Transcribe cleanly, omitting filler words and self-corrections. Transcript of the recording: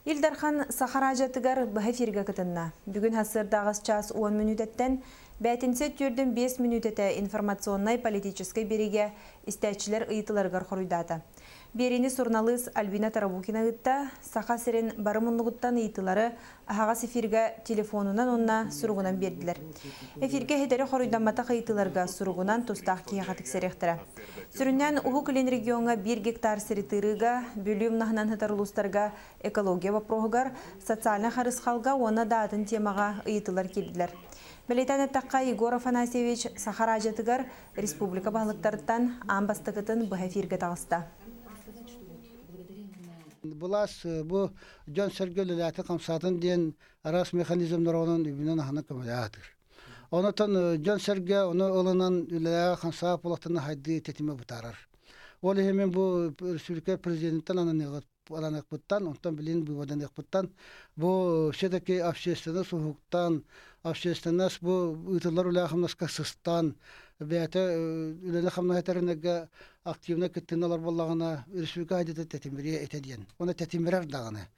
Ил Дархан Саха Раджатыгар быһа эфиргэ кытынна. Бүгүн сарсыарда 8 чаас 10 мүнүүтэттэн бээтинсэ 4-5 мүнүүтэтэ информационнай политическай биэриигэ истээччилэр ыйытыыларыгар хоруйдаата. Биэриини суруналыыс Альбина Тарабукина ыытта, Саха сирин бары муннугуттан ыйытыылары аһаҕас эфиргэ телефонунан уонна суругунан биэрдилэр. Эфиргэ иһитэри хоруйдамматах ыйытыыларга суругунан тустаах киһиэхэ тиксэриэхтэрэ. Сүрүннээн Уһук Илин региоҥҥа 1 гектар сири тыырыыга, Бүлүү умнаһынан сытар улуустарга экология боппуруоһугар, социальнай харысхалга уонна да атын темаҕа ыйытыылар киирдилэр. Бэлиэтээн эттэххэ, Егор Афанасьевич Саха Раджатыгар республика баһылыктарыттан аан бастакытын быһа эфиргэ таҕыста. Былаас бу дьон-сэргэ үлэлээтин-хамсаатын диэн араас механизмнар онон үбүнэн-аһынан көмөлөһө Онотон дьон-сэргэ ону ылынан үлэлээҕэ-хамсаабат буолуохтарын хайдыы тэтимэ бытаарар. Ол иһин мин бу республика президенттэн ананыахпыттан, онтон билин быыбарданыахпыттан бу все-таки общественность уһуктан, общественность бу ыытыллар үлэҕэ-хамнаска сыстан, бэйэтэ үлэни-хамнаһы тэринэргэ активно кыттыыны ылар буоллаҕына, республика хайдыыта тэтимириэ этэ диэн. Уонна тэтимирэр даҕаны.